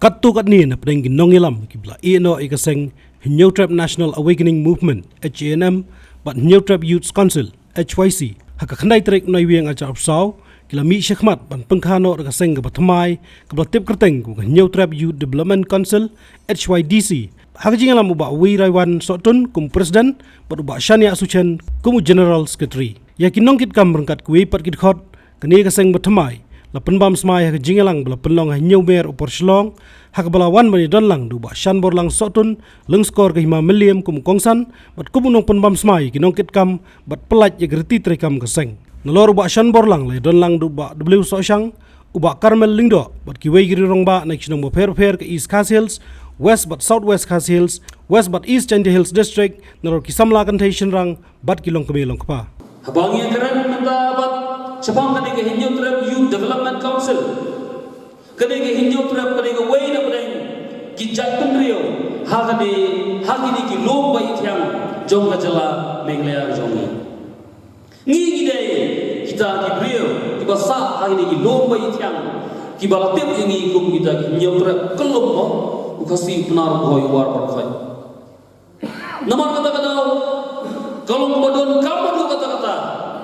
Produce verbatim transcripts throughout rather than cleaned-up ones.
Katto katne na pdeng ki nongïalam kiba la ïehnoh ïa ka seng Hynñiewtrep National Awakening Movement, H A N M, bad Hynñiewtrep Youth Council, H Y C, ha ka khyndai tarik Naiwieng ar hajar arphew saw, ki la mih shakhmat ban pynkha noh da ka seng kaba thymmai, kaba la tip kyrteng kum ka Hynñiewtrep Youth Development Council, H Y D C, ha ka jingïalam u Bah Wirawan Sohtun kum u President, bad u Bah Shaniah Suchen kum u General Secretary. Ïa ki nongkitkam ryngkat kiwei pat ki dkhot, kane ka seng ba thymmai la pynbam smai ha ka jingïalang ba la pynlong ha Hynñiewmer Upper Shillong, ha kaba la wan ban ïadon lang da u Bah Shanborlang Sohtun, Lyngskor ka Hima Mylliem kum u kongsan, bad kum u nongpynbam smai ïa ki nongkitkam, bad pyllait ïa ka riti treikam ka seng. Nalor u Bah Shanborlang la ïadon lang da u Bah W Sohshang, u Bah Carmel Lyngdoh, bad kiwei ki rangbah na ki shnong bapher bapher ka East Khasi Hills, West bad South West Khasi Hills, West bad East Jaintia Hills District, nalor ki samla kynthei shynrang, bad ki longkmie longkpa. Haba ngi kren mynta bad shaphang kane ka Hynñiewtrep Youth Development Council, kane ka Hynñiewtrep, kane kawei na pdeng ki jaitbynriew ha kane, ha kine ki lum ba ïeit thiang jong ka jylla Meghalaya jong ngi. Ngi ngi dei kita ki briew kiba sah ha kine ki lum ba ïeit thiang, kiba la tip ïa ngi kum kita ki Hynñiewtrep, kyllum mo, u Khasi, u Pnar, u Bhoi, u War, u Khoi. Namar kata ka daw, ka long ba donkam haduh katta katta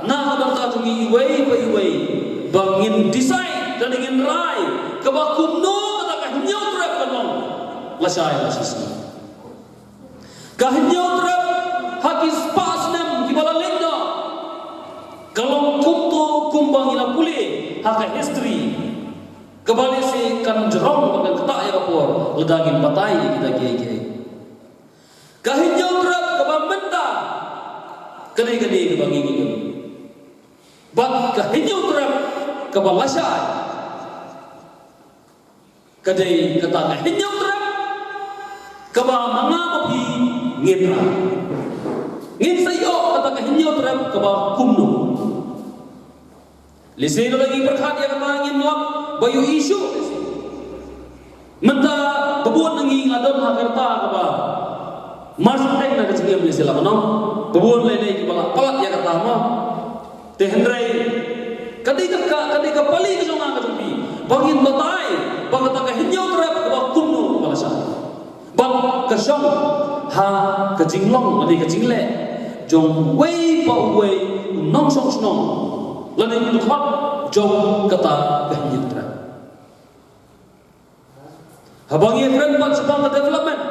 na ka bynta jong ngi iwei pa iwei, ba ngin decide lane ngin rai kaba kumno kata ka Hynñiewtrep kan long lashai lashisngi. Ka Hynñiewtrep ha ki spah snem kiba la leit noh, ka long kumto kumba ngi la pule ha ka history, kaba lehse kan jrong bad kan ktah ïa ka por lada ngin batai ïa kita kiei kiei. Ka Hynñiewtrep kaba mynta ka dei kane kaba ngi ngi. Bad ka Hynñiewtrep kaba lashai ka dei kata ka Hynñiewtrep kaba ma nga ma phi ngin rai. Ngin sa ïoh kata ka Hynñiewtrep kaba kumno. Lehse lada ngi pyrkhat ïa kata ngin lap ba ïohi shuh. Mynta ba bun na ngi nga don ha ka rta kaba marsateng na ka jingim lehse la ka nong. Ba bun lei lei kiba la palat ïa kata mo. Te hynrei ka dei ka, ka dei ka pali ka jong nga ka jong phi ba ngin batai ba kata ka Hynñiewtrep kaba kumno kaba la shah. Bad ka shong ha ka jinglong lane ka jingleh jong uwei pa uwei u nongshong shnong lane u dkhot jong kata ka Hynñiewtrep. Haba ngi kren bad shaphang ka development,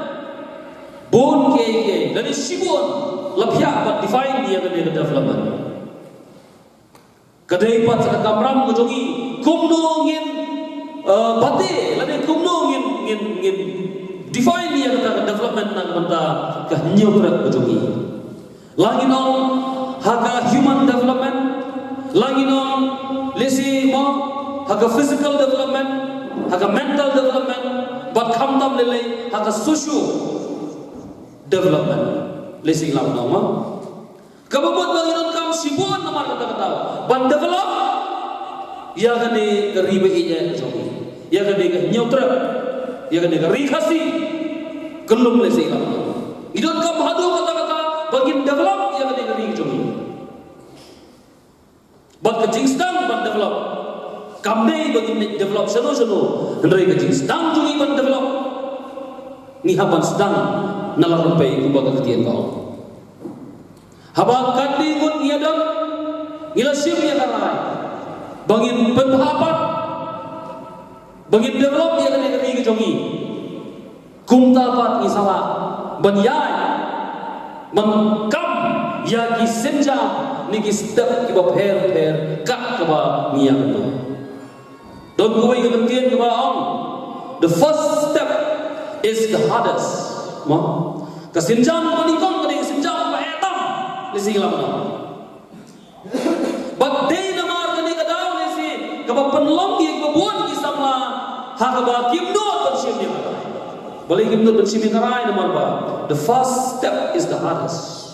bun kiei kiei lane shibun la phiah bad define ïa kane ka development. Ka dei pat sa ka kamram ka jong ngi kumno ngin, eh, bate lane kumno ngin, ngin, ngin define ïa kata ka development na ka bynta ka Hynñiewtrep ka jong ngi. La ngin ong ha ka human development, la ngin ong lehse mo ha ka physical development, ha ka mental development, bad khamtam lei lei ha ka socio development. Lehse ngi lah ban ong mo. Kaba mut ba ngi donkam shibun namar kata ka daw ban develop ïa kane ka ri ba ïeit ka jong ngi, ïa kane ka Hynñiewtrep, ïa kane ka ri Khasi. Kyllum lehse ngi lah ban ong ngi donkam haduh katta katta ba ngin develop ïa kane ka ri ka jong ngi. Bad ka jingsdang ban develop kam dei ba ngin leit develop shano shano, hynrei ka jingsdang jong ngi ban develop, ngi hap ban sdang na la rympei kumba ka ktien ka ong. Haba katne ngut ngi ïadon, ngi la shim ïa ka rai ba ngin pynbha pat, ba ngin develop ïa kane ka ri ka jong ngi. Kumta pat ngi sa lah ban ïaid, ban kam ïa ki sienjam ne ki step kiba pher pher kat kaba ngi ïa kynduh. Don kawei ka kyntien kaba ong, "The first step is the hardest." Mo? Ka sienjam kaba nyngkong ka dei ka sienjam kaba eh tam. Lehse ngi lah ban ong. Bad dei namar kane ka daw lehse kaba pynlong ïa kiba bun ki samla ha kaba kim nud ban shim ïa ka rai. Balei kim nud ban shim ïa ka rai? Namar ba the first step is the hardest.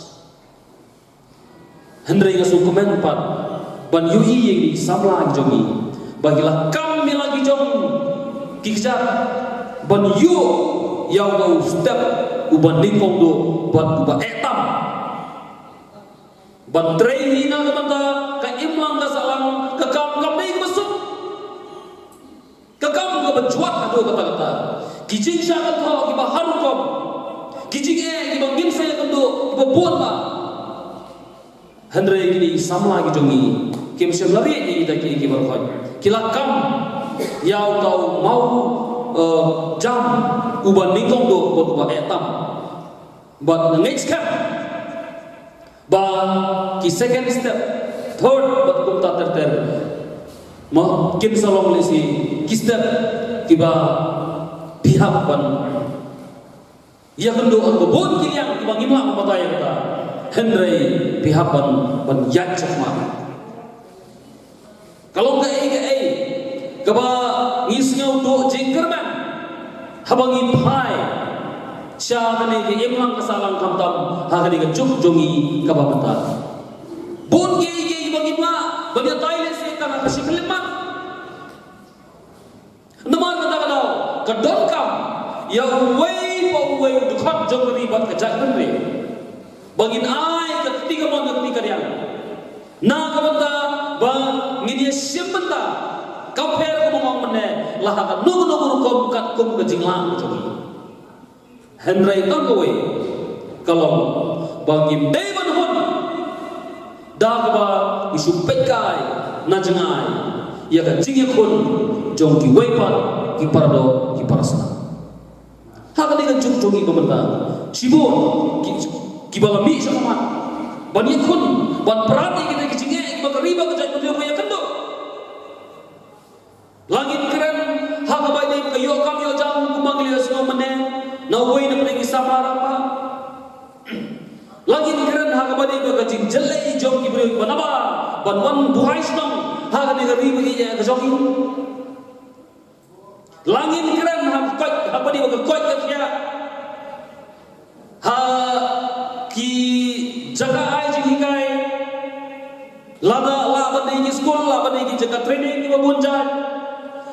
Hynrei nga sngewkmen pat ban ïohi ïa ki samla ki jong ngi ba ki la kam ïa la ki jong ki kjat ban ïoh ïa uno u step uba nyngkong duh bad uba eh tam. Ban trei hi na ka bynta ka imlang ka sahlang, ka kam kam dei kaba suk. Ka kam kaba jwat haduh katta katta. Ki jingshah kynthoh kiba har rukom, ki jingeh kiba ngin sa ïakynduh kiba bun bha. Hynrei kine ki samla ki jong ngi kim shym la rieh ïa kita kiei kiei baroh. Ki la kam ïa uta u maw, eh, jam uba nyngkong duh bad uba eh tam. Bad nga ngeit skhem ba ki second step, third bad kumta ter ter, ma, kin sa long lehse ki step kiba phi hap ban ïakynduh ha kaba bun ki liang kiba ngim lah ban batai ïa kata. Hynrei phi hap ban, ban ïaid shakhmat. Ka long kaei kaei kaba ngi sngew duh jingkyrmen haba ngi phai sha kane ka imlang ka sahlang, khamtam ha kane ka juk jong ngi kaba mynta. Bun kiei kiei kiba ngim lah ban ïatai lehse tang ha ka shi khyllipmat. Namar kata ka daw ka donkam ïa uwei pa uwei u dkhot jong ka ri bad ka jaitbynriew ba ngin ai ka kti kamon ka kti kadiang na ka bynta ba ngin ïashim bynta, ka pher kumba nga ong mynne, la ha kano kano ka rukom katkum ka jinglah ka jong ngi. Hynrei tang kawei ka long ba ngim dei ban hun da kaba ngi shu peit kai na jngai ïa ka jingïakhun jong kiwei pat ki paradoh ki parasnam. Ha kane ka juk jong ngi ba mynta shibun ki, kiba la mih shakhmat ban ïakhun, ban prat ïa kita ki jingeh kiba ka ri bad ka jaitbynriew ka ïakynduh. La ngin kren ha kaba ïadei bad ka ïoh kam ïoh jam kumba ngi la ïohsngew mynne na uwei na pdeng ki samla rangbah. La ngin kren ha kaba ïadei bad ka jingjyllei jong ki briew kiba nabar ban wan buhai shnong ha kane ka ri ba ïeit ka jong ngi. La ngin kren ha ka koit, ha kaba ïadei bad ka koit ka khiah ha ki jaka ai jinghikai, lada lah ban dei ki skul, lah ban dei ki jaka training kiba bun jait.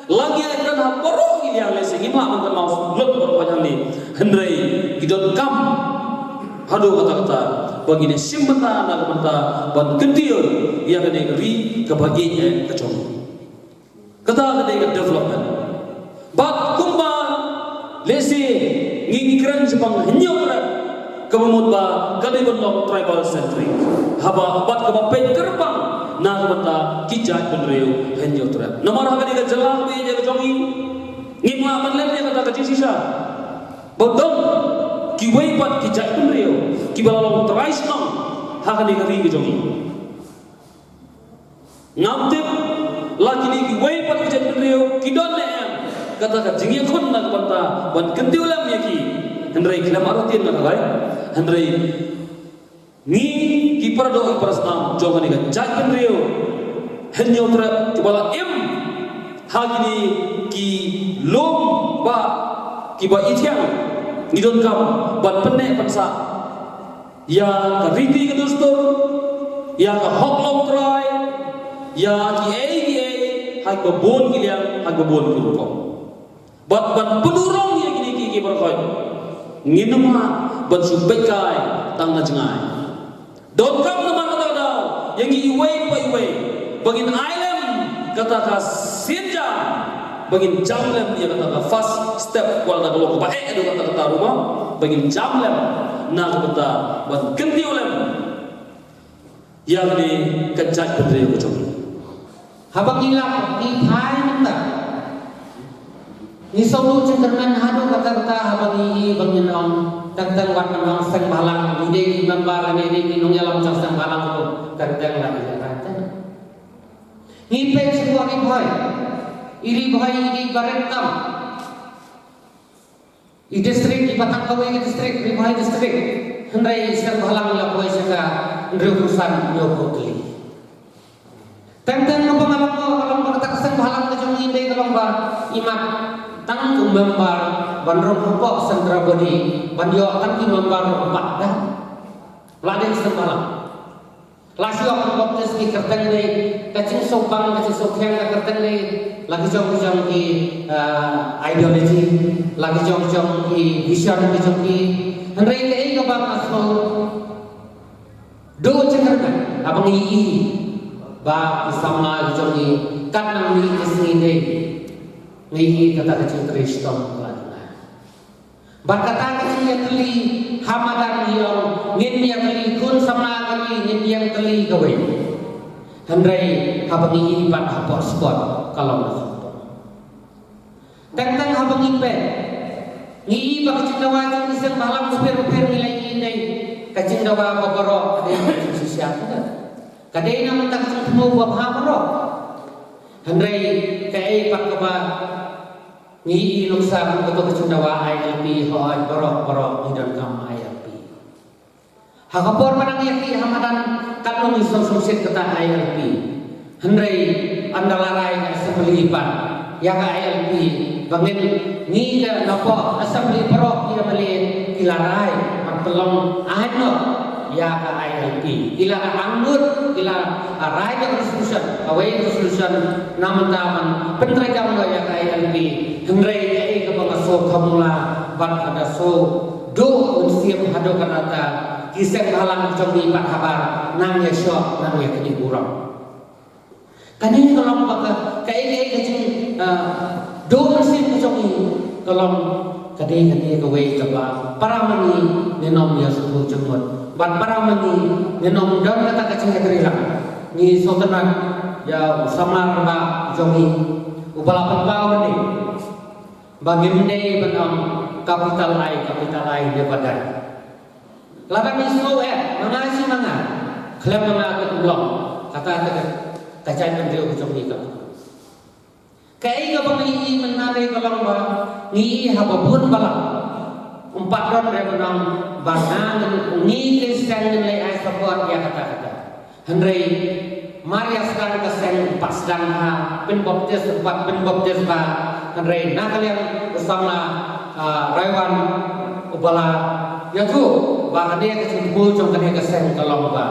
La ngi ai kren ha baroh ki liang, lehse ngim lah ban kynmaw lut baroh hangne. Hynrei ki donkam haduh katta katta ba ngin ïashim bynta na ka bynta ban kyntiew ïa kane ka ri kaba ïeit ka jong ngi. Kata ka dei ka development. Bad kumba lehse ngi kren shaphang Hynñiewtrep, kaba mut ba ka dei ban long tribal centric. Haba bad kaba peit kyrpang na ka bynta ki jaitbynriew Hynñiewtrep. Namar ha kane ka jylla kaba ïeit ka jong ngi, ngim lah ban leh ïa kata ka jingshisha ba don kiwei pat ki jaitbynriew kiba la long trai shnong ha kane ka ri ka jong ngi. Ngam tip la kine kiwei pat ki jaitbynriew ki don ne em kata ka jingïakhun na ka bynta ban kyntiew lem ïa ki. Hynrei khlem artatien nga kyrpad, hynrei ngi ki paradoh ki parasnam jong kane ka jaitbynriew Hynñiewtrep kiba la im ha kine ki lum ba kiba ithiang, ngi donkam ban pynneh pynsah ïa ka riti ka dustur, ïa ka hok longtrai, ïa kiei kiei ha kiba bun ki liang, ha kiba bun ki rukom. Bad ban pynurlong ïa kine kiei kiei baroh, ngin ym lah ban shu peit kai tang na jngai. Donkam namar kata ka daw ïa ngi iwei pa iwei ba ngin ai lem kata ka sienjam, ba ngin jam lem ïa kata ka first step, wat la ka long kaba eh haduh katta katta ruh, ba ngin jam lem na ka bynta ban kyntiew lem ïa kane ka jaitbynriew ka jong ngi. Haba ngi lap ngi phai mynta, ngi sngewthuh jingkyrmen haduh katta katta haba ngi ïohi ba ngin ong, teng teng wat ban ong seng bhalang, ngi dei ki member lane dei ki nongïalam jong seng bhalang ruh, teng teng la ngi ïa teng. Ngi peit sha Ri Bhoi, i Ri Bhoi i dei barit tam. I district, i ba tang kawei ka district, Ri Bhoi district. Hynrei i seng bhalang la poi sha ka hynriewphew san, hynñiewphew tylli. Teng teng kaba nga long, ka long ba kata ka seng bhalang ka jong ngi dei ka long ba i mat tang u member ban rung hapoh central body, ban ïoh tang ki member ruh pat da. La dei seng bhalang. La shu ïoh ka baptis ki kyrteng dei, ka jingsngewbang ka jingsngewthiang ka kyrteng dei, la ki jong ki jong ki, ah, ideology, la ki jong ki jong ki vision ki jong ki. Hynrei kaei kaba nga sngew duh jingkyrmen haba ngi ïohi ba ki samla ki jong ngi kat nang mih ki sngi dei, ngi ïohi kata ka jingtrei shitom ka la duna. Bad kata ka jingïatylli ha madan ngi ong ngin ïatylli khun samla kawei, ngin ïatylli kawei. Hynrei haba ngi ïohi pat hapoh sport ka long na sngewthuh. Teng teng haba ngi peit ngi ïohi ba ka jingdawa jong ki seng bhalang bapher bapher ngi la ïohi dei ka jingdawa ba baroh ka dei ka jingshisha kita. Ka dei na bynta ka jingthmu ba bha baroh. Hynrei kaei pat kaba ngi ïohi nuksa kum kato ka jingdawa I L P, hooid baroh baroh ngi donkam I L P. Ha ka por ba nang ïa ki ha madan katno ngi sngewsih kata I L P. Hynrei ynda la rai na assembly pat ïa ka I L P ba ngin ngi ka napoh assembly baroh ki M L A ki la rai ban pynlong ain noh ïa ka I L P. Ki la angnud, ki la rai ka resolution, kawei resolution na mynta ban pyntreikam noh ïa ka I L P. Hynrei kaei kaba nga sngewkam la bad ka da sngewduh mynsiem haduh katta ki seng bhalang jong ngi pat habar nang ïa shoh nang ïa kane burom. Kane ka long ba ka kaei kaei ka jing ah, duh mynsiem ka jong ngi ka long ka dei kane kawei kaba para ma ngi ngin ym ïa sngewthuh jingmut bad para ma ngi ngin ym don kata ka jingïatreilang. Ngi sngewtynnat ïa u samla rangbah jong ngi uba la pynpaw mynne ba ngim dei ban ong capital I, capital I never die. Lada ngi sngew eh ma nga shi ma nga khlem ma nga te ym long, kata te ka jaitbynriew ka jong ngi ka. Kaei kaba ngi ïohi mynta dei ka long ba ngi ïohi haba bun balang ym pat don re ban ong ba nga ngi te seng ngin leit ai support ïa kata kata. Hynrei mar ïa sdang ka seng pat sdang ha pynbaptis pat pynbaptis ba. Hynrei na ka liang u samla ah, Raiwan uba la ïathuh ba kane ka jingthmu jong kane ka seng ka long ba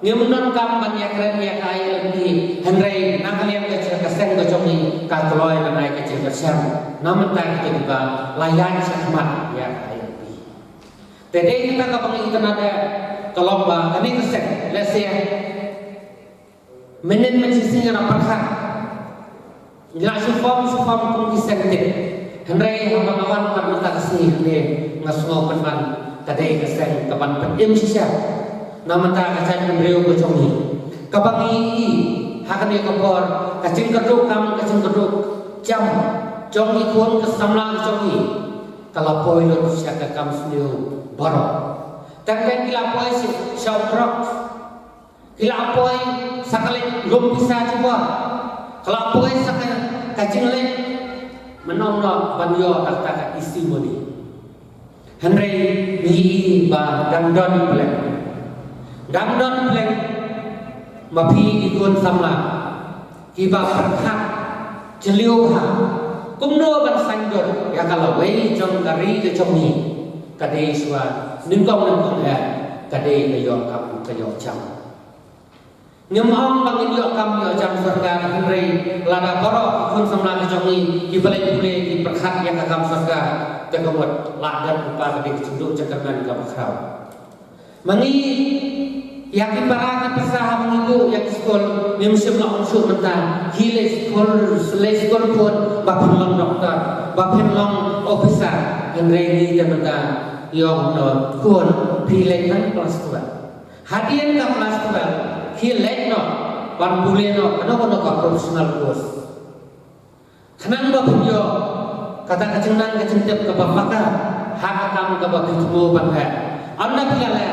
ngim donkam ban ïakren ïa ka I L P. Hynrei na ka liang ka jing ka seng ka jong ngi ka kloi ban ai ka jingkyrshan na mynta kita kiba la ïaid shakhmat ïa ka I L P. Te dei kata kaba ngi itynnad eh ka long ba kane ka seng lehse mynnin mynshisngi nga la pyrkhat ngi la shu form shu form kum ki seng tip. Hynrei haba nga wan pat mynta ka sngi hangne nga sngew pynban ka dei ka seng kaban pynim shisha na mynta ka jaitbynriew ka jong ngi. Kaba ngi ïohi ha kane ka por ka jingkyrduh kam ka jingkyrduh jam jong ki khun ka samla ka jong ngi ka la poi lut sha ka kam sniew baroh. Tang tang ki la poi sha u drugs. Ki la poi sa ka leit lum pisa jubor. Ki la poi sa ka, ka jingleit mynno mynno ban ïoh da kata ka easy money. Hynrei ngi ïohi ba dang don pleng. Dang don pleng ma phi ki khun samla kiba pyrkhat jylliew bha kumno ban saiñdur ïa ka lawei jong ka ri ka jong ngi. Ka dei shuwa nyngkong nyngkong eh ka dei ka ïoh kam ka ïoh jam. Ngim ong ba ngin ïoh kam ïoh jam sorkar, hynrei lada baroh ki khun samla ka jong ngi kiba leit pule ki pyrkhat ïa ka kam sorkar, te ka mut la don kumba ka dei ka jingduh jingkyrmen kaba khraw. Ma ngi ïa ki para ki pyrsa haba ngi buh ïa ki skul, ngim shym la ong shuh mynta hi leit skul, leit skul khun ba phin long doktor, ba phin long officer. Hynrei ngi te mynta ngi ong, no khun, phi leit tang klas twelve. Hadien ka klas twelve phi leit noh ban pule noh kano kano ka professional course. Khnang ba phin ïoh kata ka jingnang ka jingtip kaba paka ha ka kam kaba phi thmu ban leh. Ynda phi la leh,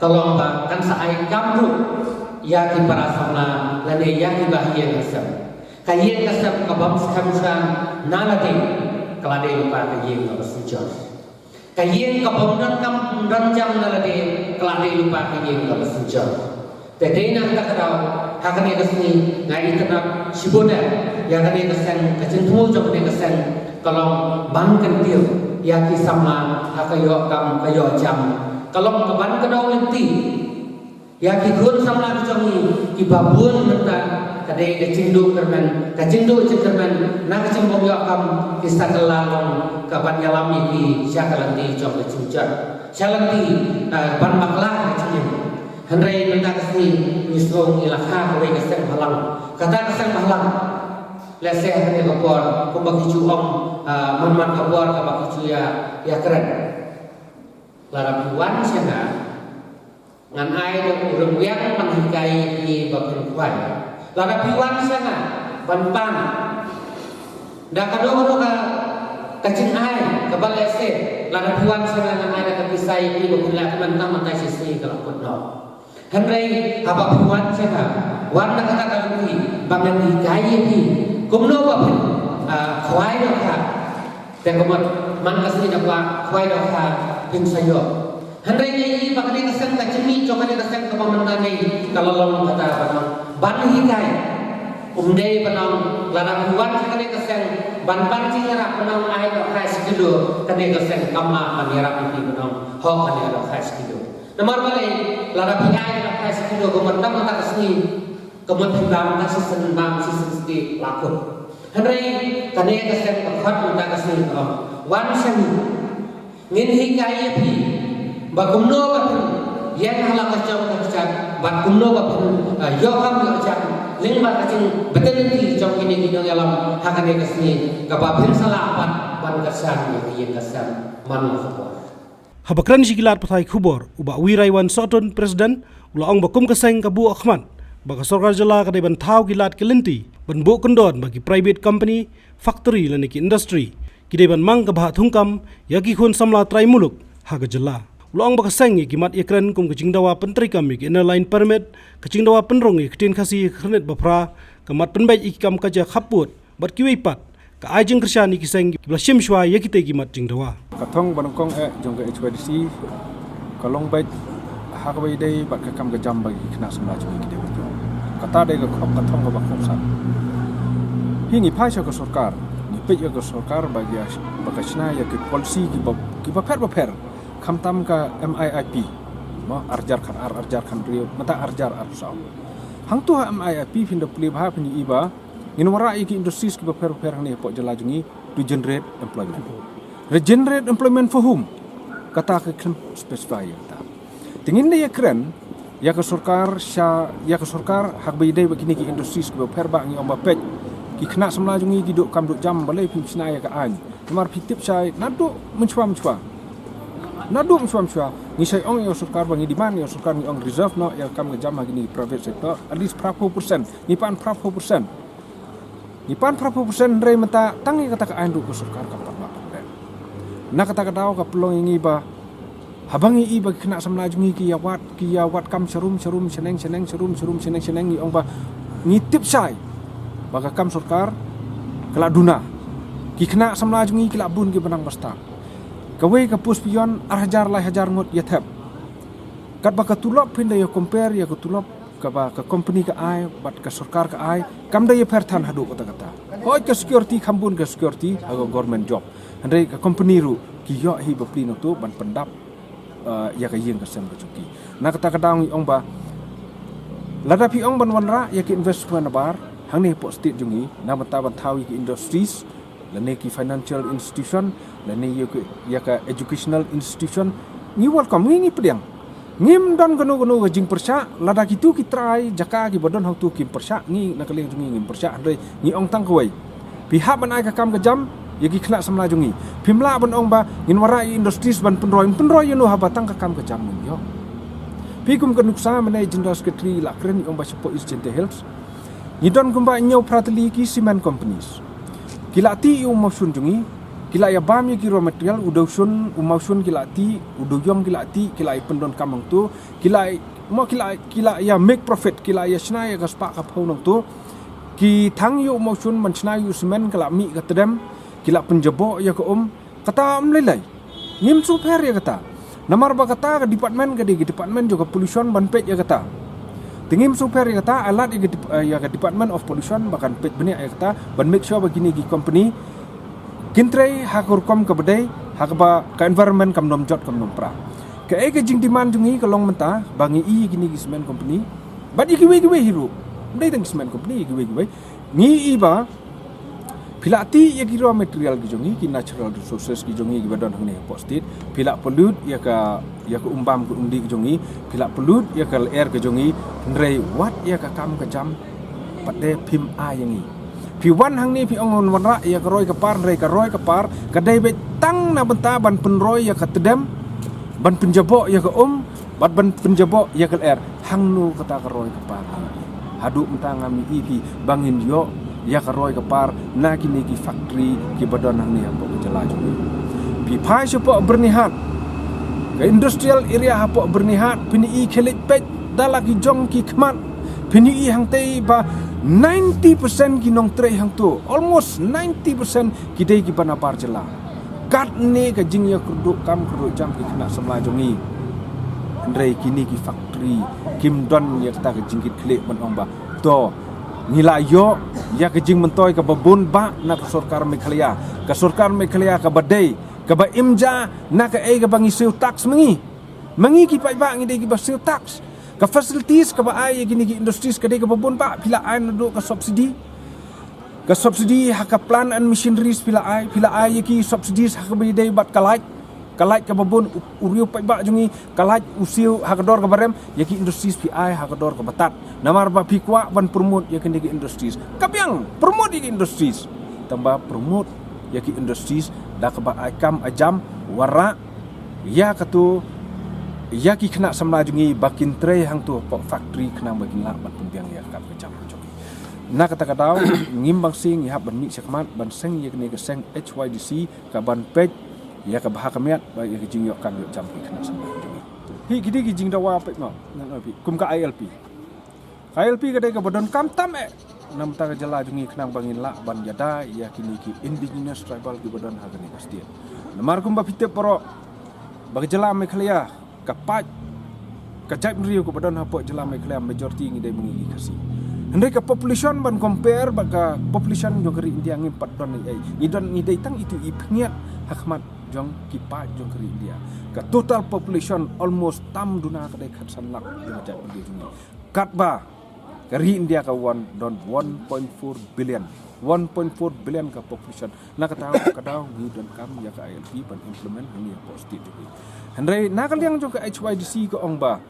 ka long ba kan sa ai kam ruh ïa ki para samla lane ïa kiba ha ïing ha sem. Ka ïing ka sem ka bym skhem shuwa na lade ka la dei lypa ka ïing kaba synshar. Ka ïing ka bym don kam don jam na lade ka la dei lypa ka ïing kaba synshar. Te dei na kata ka daw ha kane ka sngi nga itynnad shibun eh ïa kane ka seng, ka jingthmu jong kane ka seng ka long ban kyntiew ïa ki samla ha ka ïoh kam ka ïoh jam. Ka long ka ban kdew lynti ïa ki khun samla ka jong ngi kiba bun mynta. Ka dei ka jingduh kyrmen, ka jingduh jingkyrmen na ka jingbym ïoh kam, ki sa kylla long ka ban ïalam ïa ki sha ka lynti jong ka jingjot, sha lynti, eh, ban bakla ka jingim. Hynrei mynta ka sngi ngi sngew ngi la kha kawei ka seng bhalang. Kata ka seng bhalang Lehse ha kane ka por kumba ki ju ong, ah, man man ka por kaba ki ju ïa, ïa kren. Lada phi wan sha nga, ngan ai da u ryngwiang ban hikai ïa phi ba phin khwai. Lada phi wan sha nga ban pan da kano kano ka, ka jingai kaba lehse, lada phi wan sha nga ngan ai da ka pisa ïa phi ba phin lah kmen tang mynta shisngi ka la kut noh. Hynrei haba phi wan sha nga, wan da kata ka lynti ba ngan hikai ïa phi kumno ba phin, ah, khwai dohkha. Te ka mut man ka sngi da ka khwai dohkha phin sa ïoh. Hynrei ngi ïohi ba kane ka seng ka jingmih jong kane ka seng kaba mynta ne ka la long kata ba nang ban hikai. Um dei ba nang lada phi wan sha kane ka seng ban pan jingïarap ba nang ai dohkha shi kilo, kane ka seng kam lah ban ïarap ïa phi ba nang hok kane dohkha shi kilo. Namar balei? Lada phi ai dohkha shi kilo ka mut tang mynta ka sngi, ka mut phi bam da shisien bam shisien sdie la kut. Hynrei kane ka seng ka khot mynta ka sngi ka ong, wan sha ngi. Ngin hikai ïa phi ba kumno ba phin ïeng ha la ka jong ka kjat bad kumno ba phin, ah, ïoh kam ïoh jam lyngba ka jingbteng lynti jong kine ki nongïalam ha kane ka sngi kaba phin sa lah pat ban kyrshan ïa ka ïing ka sem man la ka por. Haba kren sha ki lad pathai khubor, u Bah Wiraiwan Sohtun, President, u la ong ba kum ka seng ka buh khmat ba ka sorkar jylla ka dei ban thaw ki lad ki lynti ban buh kyndon ba ki private company, factory lane ki industry ki dei ban mang ka bhah thungkam ïa ki khun samla trai muluk ha ka jylla. U la ong ba ka seng ïa ki mat ïakren kum ka jingdawa pyntreikam ïa ki Inner Line Permit, ka jingdawa pynrung ïa ka ktien Khasi ha ka khyrnit ba phra, ka mat pynbeit ïa ki kam kaja khappud bad kiwei pat ka ai jingkyrshan ïa ki seng kiba la shim shuwa ïa kitei ki mat jingdawa. Ka thong ba nyngkong eh jong ka H Y D C ka long beit ha kaba ïadei bad ka kam ka jam ba ki khynnah samla jong ngi ki dei ban ïoh. Kata dei ka khong, ka thong kaba kongsan. Hi ngi phai sha ka sorkar, ngi peit ïa ka sorkar ba ïa, ba ka shna ïa ki policy kiba, kiba pher ba pher. Khamtam ka M I I P, mo, arhajar khatar, arhajar khathynriew, mynta arhajar arphew saw. Hangto ha M I I P phin da pule bha phin ïohi ba ngin wanrah ïa ki industries kiba pher ba pher hangne hapoh jylla jong ngi to generate employment. Re generate employment for whom? Kata ka khlem specify ïa kata. Te ngin da ïakren ïa ka sorkar sha, ïa ka sorkar ha kaba ïadei bad kine ki industries kiba pher ba ngi ong ba peit ki khynnah samla jong ngi ki duh kam duh jam, balei phim shna ïa ka aiñ? Namar phi tip shai naduh mynshuwa mynshuwa. Naduh mynshuwa mynshuwa ngi shai ong ïa ka sorkar ba ngi demand ïa ka sorkar, ngi ong reserve noh ïa ka kam ka jam ha kine ki private sector, at least phraphew percent. Ngi pan phraphew percent. Ngi pan phraphew percent, hynrei mynta tang ïa kata ka aiñ ruh ka sorkar kam pat lah ban leh. Na kata ka daw ka pynlong ïa ngi ba haba ngi i ba ki khynnah samla jong ngi ki ïa wad, ki ïa wad kam sharum sharum shaneng shaneng, sharum sharum shaneng shaneng, ngi ong ba ngi tip shai ba ka kam sorkar ka la duna. Ki khynnah samla jong ngi ki la bun kiba nang ba stad. Kawei ka post peon arhajar lai hajar ngut ïa thep. Katba ka tulop phin da ïa compare ïa ka tulop kaba ka company ka ai bad ka sorkar ka ai, kam da ïa pher than haduh katta katta. Hooid, ka security kham bun ka security ha ka government job, hynrei ka company ruh ki ïoh hi bapli nangto ban pyndap, eh, ïa ka ïing ka sem ka jong ki. Na kata ka daw ngi ong ba lada phi ong ban wanrah ïa ki investment nabar hangne hapoh state jong ngi, na bynta ban thaw ïa ki industries, lane ki financial institution, lane ïa ka, ïa ka educational institution, ngi welcome, ngi, ngi pdiang. Ngim don kano kano ka jingpyrshah, lada kito ki trai jaka kiba don hangto kim pyrshah, ngi na ka liang jong ngi ngim pyrshah, hynrei ngi ong tang kawei. Phi hap ban ai ka kam ka jam ïa ki khynnah samla jong ngi. Phim lah ban ong ba ngin wanrah ïa industries ban pynroi, pynroi ïa no haba tang ka kam ka jam ngim ïoh. Phi kum ka nuksa mynne General Secretary la kren, ngi ong ba shapoh East Jaintia Hills ngi don kumba hynñiew phra tylli ki cement companies. Ki la tih ïa u mawshun jong ngi, ki la ïa bam ïa ki raw material, u dewshun, u mawshun ki la tih, u dewiong ki la tih, ki la ïa pyndonkam hangto, ki la, mo, ki la, ki la ïa make profit, ki la ïa shna ïa ka spah ka phew nangto. Ki thang ïa u mawshun ban shna ïa u cement, ka la mih ka tdem, ki la pynjaboh ïa ka um. Kata ym lei lei. Ngim sngewpher ïa kata. Namar ba kata ka department ka dei ka department jong ka pollution ban peit ïa kata. Te ngim sngewpher ïa kata, ai lad ïa ka dep-, eh, ïa ka Department of Pollution ba kan peit bniah ïa kata, ban make sure ba kine ki company kin trei ha ka rukom kaba dei, ha kaba ka environment kam nym jot kam nym pra. Kaei ka jingdemand jong ngi ka long mynta ba ngi i ïa kine ki cement company bad ïa kiwei kiwei hi ruh. Ym dei tang ki cement company, ïa kiwei kiwei. Ngi i ba phi la tih ïa ki raw material ki jong ngi, ki natural resources ki jong ngi kiba don hangne hapoh state, phi la pollute ïa ka, ïa ka um bam ka um dih ki jong ngi, phi la pollute ïa ka lyer ka jong ngi, hynrei wat ïa ka kam ka jam pat de phim ai ïa ngi. Phi wan hangne phi ong wanrah ïa ka roi ka par, hynrei ka roi ka par ka dei beit tang na bynta ban pynroi ïa ka tdem, ban pynjaboh ïa ka um, bad ban pynjaboh ïa ka lyer. Hangno kata ka roi ka par? Haduh mynta ngam ïohi phi ba ngin ïoh ïa ka roi ka par na kine ki factory kiba don hangne hapoh ka jylla jong ngi. Phi phai shapoh Byrnihat, ka industrial area hapoh Byrnihat, phin ïohi khie leit peit da la ki jong ki khmat, phin ïohi hangtei ba ninety percent ki nongtrei hangto, almost ninety percent ki dei kiba nabar jylla. Katne ka jingïakynduh kam kynduh jam ki khynnah samla jong ngi, hynrei kine ki factory kim don ïa kata ka jingkitkhlieh ban ong ba to ngi la ïoh ïa ka jingmyntoi kaba bun bah na ka sorkar Meghalaya. Ka sorkar Meghalaya kaba dei, kaba im ja na kaei kaba ngi siew tax ma ngi. Ma ngi ki paidbah ngi dei kiba siew tax. Ka facilities kaba ai ïa kine ki industries ka dei kaba bun bah, phi la ai naduh ka subsidy. Ka subsidy ha ka plant and machineries phi la ai, phi la ai ïa ki subsidies ha kaba ïadei bad ka light. Ka light kaba bun u, u riew paidbah jong ngi, ka light u siew ha ka dor kaba rem, ïa ki industries phi ai ha ka dor kaba tad. Namar ba phi kwah ban promote ïa kine ki industries. Ka biang, promote ïa ki industries. Tangba promote ïa ki industries da kaba ai kam ai jam, wanrah ïa kato, ïa ki khynnah samla jong ngi ba kin trei hangto hapoh factory khnang ba kin lah ban pynbiang ïa ka kam ka jam ka jong ngi. Na kata ka daw, ngim bang sing, ngi hap ban mih shakhmat ban seng ïa kane ka seng H Y D C kaban peit ïa ka bha ka miat bad ïa ka jingïoh kam ïoh jam ki khynnah samla jong ngi. Hi kine ki jingdawa peit mo, ngan ong phi, kum ka I L P. Ka I L P ka dei kaba donkam tam eh na bynta ka jylla jong ngi khnang ba ngin lah ban ïada ïa kine ki indigenous tribal kiba don ha kane ka state. Namar kumba phi tip baroh ba ka jylla Meghalaya, ka paid, ka jaitbynriew kaba don hapoh jylla Meghalaya, majority ngi dei ma ngi ki Khasi. Hynrei ka population ban compare bad ka population jong ka ri India ngim pat don ei ei. Ngi don, ngi dei tang itu i pynïaid ha khmat jong ki paid jong ka ri India. Ka total population almost tam duna ka dei khatsan lak jong ka jaitbynriew jong ngi. Katba ka ri India ka wan don one point four billion. One point four billion ka population. Na kata ka daw ngi donkam ïa ka I L P ban implement hangne hapoh state jong ngi. Hynrei na ka liang jong ka H Y D C ka ong ba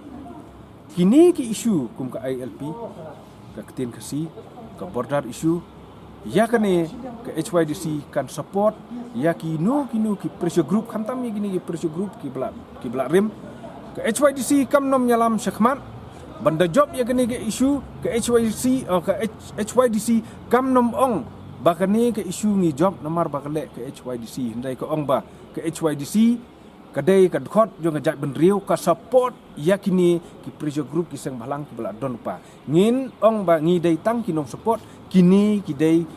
kine ki issue kum ka I L P, ka ktien Khasi, ka border issue, ïa kane ka H Y D C kan support ïa kino kino ki pressure group, khamtam ïa kine ki pressure group kiba la, kiba la rim. Ka H Y D C kam nym ïalam shakhmat ban da jop ïa kane ka issue, ka H Y D C, oh, ka H-, H Y D C kam nym ong ba kane ka issue ngi jop namar ba ka leh ka H Y D C, hynrei ka ong ba ka H Y D C ka dei ka dkhot jong ka jaitbynriew, ka support ïa kine ki pressure group, ki seng bhalang kiba la don lypa. Ngin ong ba ngi dei tang ki nong support, kine ki dei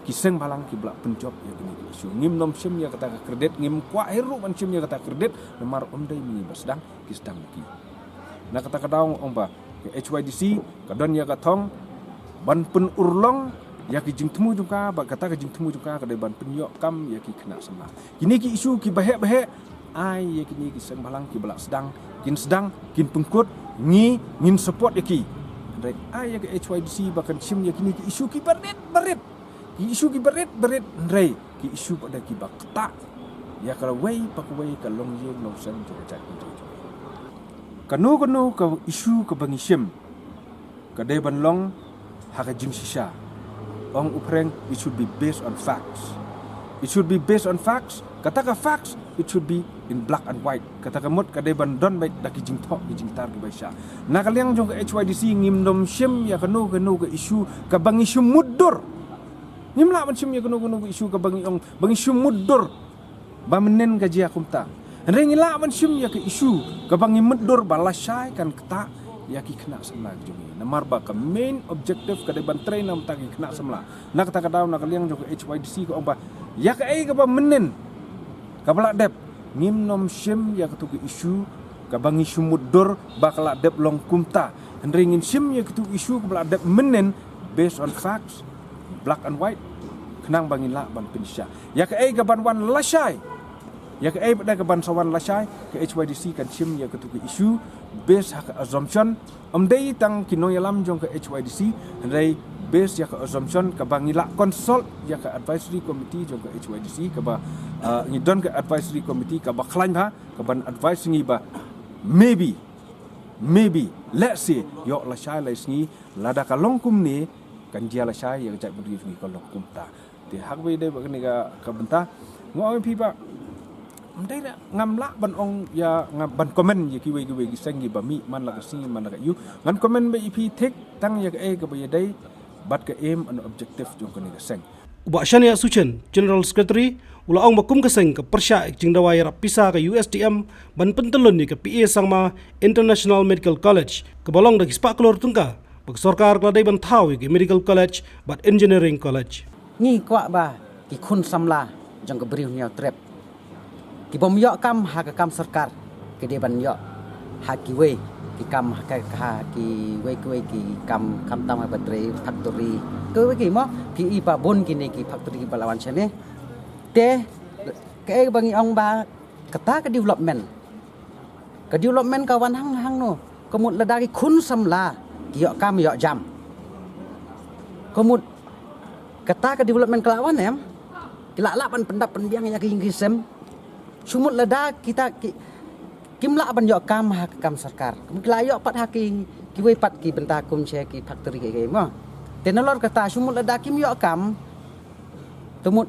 ki seng bhalang kiba la pynjop ïa kine ki issue. Ngim nym shim ïa kata ka credit, ngim kwah hi ruh ban shim ïa kata ka credit, namar ym dei ma ngi ba sdang, ki sdang ma ki. Na kata ka daw nga ong ba ka H Y D C ka don ïa ka thong ban pynurlong ïa ki jingthmu jong ka, bad kata ka jingthmu jong ka ka dei ban pynïoh kam ïa ki khynnah samla. Kine ki issue kiba heh ba heh, ai ïa kine ki seng bhalang kiba la sdang, kin sdang, kin pynkut, ngi ngin support ïa ki. Hynrei ai ïa ka H Y D C ba kan shim ïa kine ki issue kiba rit ba rit. Ki issue kiba rit ba rit, hynrei ki issue pat de kiba ktah ïa kawei pa kawei ka longïing longsem jong ka jaitbynriew. Kano kano ka issue kaba ngi shim ka dei ban long ha ka jingshisha. Ong u phareng, it should be based on facts. It should be based on facts. Kata ka facts, it should be in black and white. Kata ka mut ka dei ban don beit da ki jingthoh ki jingtar kiba shisha. Na ka liang jong ka H Y D C ngim nym shim ïa kano kano ka issue kaba ngi shu mutdur. Ngim lah ban shim ïa kano kano ka issue kaba ngi ong ba ngi shu mutdur ba mynnin ka jia kumta. Hynrei ngi lah ban shim ïa ka issue kaba ngi mutdur ba lashai kan ktah ïa ki khynnah samla jong ngi. Namar ba ka main objective ka dei ban trei na bynta ki khynnah samla. Na kata ka daw na ka liang jong ka H Y D C ka ong ba ïa kaei kaba mynnin kaba la dep, ngim nym shim ïa katu ka issue kaba ngi shu mutdur ba ka la dep long kumta. Hynrei ngin shim ïa katu ka issue kaba la dep mynnin based on facts, black and white, khnang ba ngin lah ban pynshisha. Ïa kaei kaban wan lashai, ïa kaei pat de kaban sa wan lashai, ka H Y D C kan shim ïa katu ka issue based ha ka assumption. Ym dei tang ki nongïalam jong ka H Y D C, hynrei based ïa ka assumption kaba ngi la consult ïa ka advisory committee jong ka H Y D C, kaba, uh, ngi don ka advisory committee kaba khlaiñ bha, kaban advise ngi ba maybe, maybe, let's say, ïoh lashai lai sngi, lada ka long kumne, kan jia lashai ïa ka jaitbynriew jong ngi ka long kumta. Te ha kaba ïadei bad kane ka, ka bynta, nga ong ïa phi ba ym dei, ngam lah ban ong ïa, ngam ban comment ïa kiwei kiwei ki seng kiba mih man la ka sngi man la ka ïew. Ngan comment beit ïa phi thik tang ïa kaei kaba ïadei bad ka aim and objective jong kane ka seng. U Bah Shania Suchen, General Secretary, u la ong ba kum ka seng ka pyrshah ïa ka jingdawa ïarap pisa ka U S D M ban pyntyllun ïa ka P A Sangma International Medical College kaba long da ki spah klur tyngka, ba ka sorkar ka la dei ban thaw ïa ka Medical College bad Engineering College. Ngi kwah ba ki khun samla jong ka Bri u Hynñiewtrep ki bym ïoh kam ha ka kam sorkar, ki dei ban ïoh ha kiwei ki kam, ha ka, ha kiwei kiwei ki kam, khamtam ha ba trei factory, kiwei ki mo, phi i ba bun kine ki factory kiba la wan shane. Te kaei ba ngi ong ba kata ka development, ka development ka wan hang, hangno? Ka mut lada ki khun samla ki ïoh kam ïoh jam, ka mut kata ka development ka la wan, em, ki la lah ban pyndap pynbiang ïa ka ïing ka sem. Shu mut lada kita ki, kim lah ban ïoh kam ha ka kam sorkar, ka mut ki la ïoh pat ha ki, kiwei pat ki bynta kum shi ki factory ki, ki mo. Te nalor kata, shu mut lada kim ïoh kam, te mut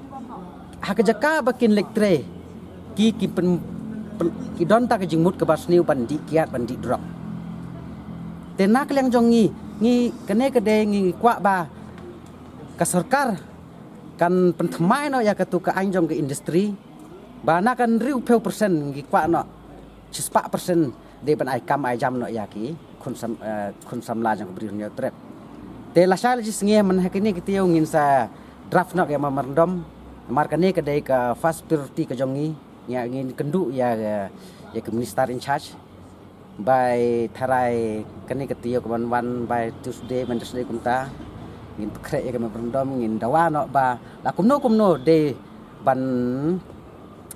ha ka jaka ba kin leit trei, ki, ki pyn, pyn, ki don ta ka jingmut kaba sniew ban dih kiad, ban dih drok. Te na ka liang jong ngi, ngi kane ka dei ngi kwah ba ka sorkar kan pynthymmai noh ïa katu ka aiñ jong ka industry, ba na ka hynriewphew percent ngi kwah noh shispah percent dei ban ai kam ai jam noh ïa ki khun sam, eh, khun samla jong ka Bri u Hynñiewtrep. Te lashai la shi sngi mynta ha kine ki taïew ngin sa draft noh ïa ka memorandum. Namar kane ka dei ka first priority ka jong ngi. Ngi, ngin kynduh ïa, ïa ka minister in charge. Bai tharai kane ka taïew ka ban wan, bai Tuesday, Wednesday kumta, ngin pynkhreh ïa ka memorandum, ngin dawa noh ba la kumno kumno dei ban,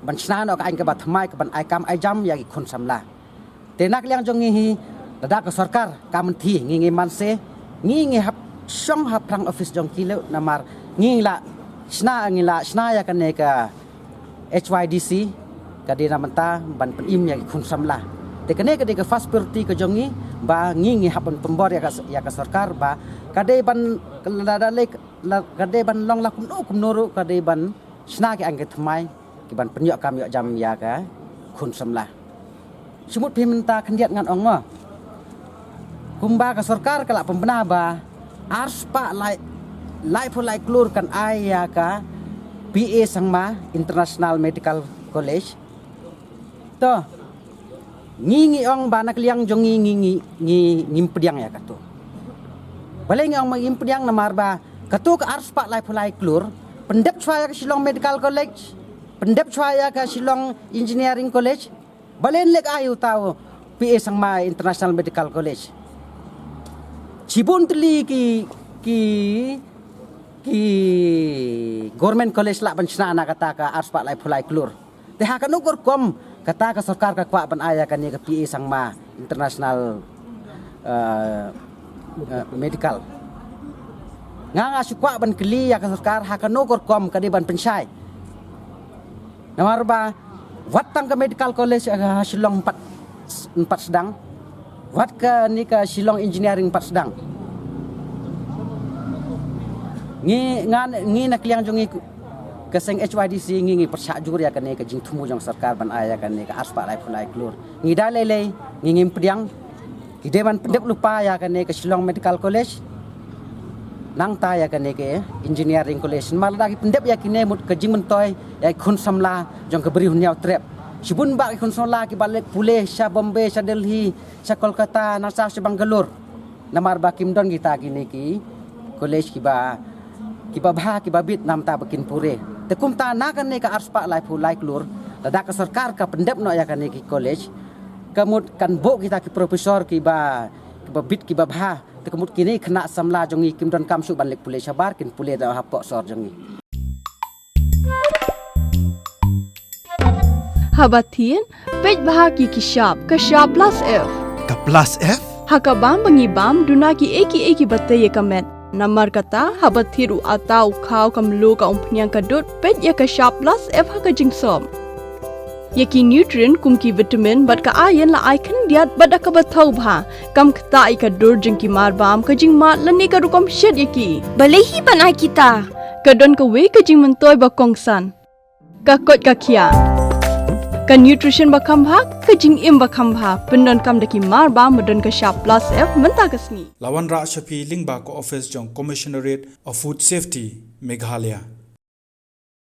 ban shna noh ka aiñ kaba thymmai ka ban ai kam ai jam ïa ki khun samla. Te na ka liang jong ngi hi, lada ka sorkar ka mynthi, ngi, ngi man se, ngi, ngi hap shong ha phrang office jong ki leh, namar ngi la shna, ngi la shna ïa kane ka H Y D C, ka dei na mynta ban pynim ïa ki khun samla. Te kane ka dei ka first priority ka jong ngi, ba ngi, ngi hap ban pynbor ïa ka, ïa ka sorkar ba ka dei ban, ka la, la, la, ka dei ban long la kumno kumno ruh, ka dei ban shna ki aiñ ki thymmai ki ban pynïoh kam ïoh jam ïa ka khun samla. Shu mut phi mynta khyndiat ngan ong mo, kumba ka sorkar ka la pynbna ba arspah lai, laiphew lai klur kan ai ïa ka P A Sangma International Medical College. To, ngi, ngi ong ba na ka liang jong ngi, ngi, ngi, ngi, ngim pdiang ïa katu. Balei ngi ong ba ngim pdiang? Namar ba katu ka arspah laiphew lai klur pyndep shuwa ïa ka Shillong Medical College, pyndep shuwa ïa ka Shillong Engineering College. Balei leh ai uta u P A Sangma International Medical College? Shibun tylli ki, ki, ki government college lah ban shna na kata ka arspah laiphew lai klur. Te ha kano ka rukom kata ka sorkar ka kwah ban ai ïa kane ka P A Sangma International, eh, eh, Medical? Nga, nga shu kwah ban kylli ïa ka sorkar ha kano ka rukom ka dei ban pynshai. Namar ba wat tang ka Medical College, eh, ha Shillong em pat, em pat sdang, wat kane ka Shillong Engineering em pat sdang. Ngi, nga, ngi na ka liang jong ngi ka seng H Y D C ngi, ngi pyrshah jur ïa kane ka jingthmu jong sorkar ban ai ïa kane ka arspah laiphew lai klur. Ngi da lei lei, ngi ngim pdiang. Ki dei ban pyndep lypa ïa kane ka Shillong Medical College, nangta ïa kane ka Engineering College. Namar lada ki pyndep ïa kine, mut ka jingmyntoi ïa ki khun samla jong ka Bri u Hynñiewtrep. Shibun bah ki khun samla kiba leit pule sha Bombay, sha Delhi, sha Kolkata, nangta sha Bangalore. Namar ba kim don kita kine ki college kiba, kiba bha, kiba bit, namta ba kin pule. Te kumta na kane ka arspah laiphew lai klur, lada ka sorkar ka pyndep noh ïa kane ki college, ka mut kan buh kita ki professor kiba, kiba bit, kiba bha. Te ka mut kine ki khynnah samla jong ngi kim donkam shuh ban leit pule shabar, kin pule da hapoh sor jong ngi. Haba thied, peit bha ki, ki shap, ka shap plus F. Ka plus F? Ha ka bam ba ngi bam, duna kiei kiei kiba tei ïa ka met. Namar kata, haba thied u atta, u khaw, ka mluh, ka umphniang, ka dud, peit ïa ka shap plus F ha ka jingsop. Ïa ki nutrient kum ki vitamin bad ka iron la ai khyndiat bad da kaba thaw bha. Kam ktah ïa ka dur jong ki marbam, ka jingmad lane ka rukom shet ïa ki. Balei hi ban ai kita? Ka don kawei ka jingmyntoi ba kongsan. Ka koit ka khiah. Ka nutrition ba kham bha, ka jingim ba kham bha. Pyndonkam da ki marbam ba don ka shap plus F mynta ka sngi. La wanrah sha phi lyngba ka office jong Commissionerate of Food Safety, Meghalaya.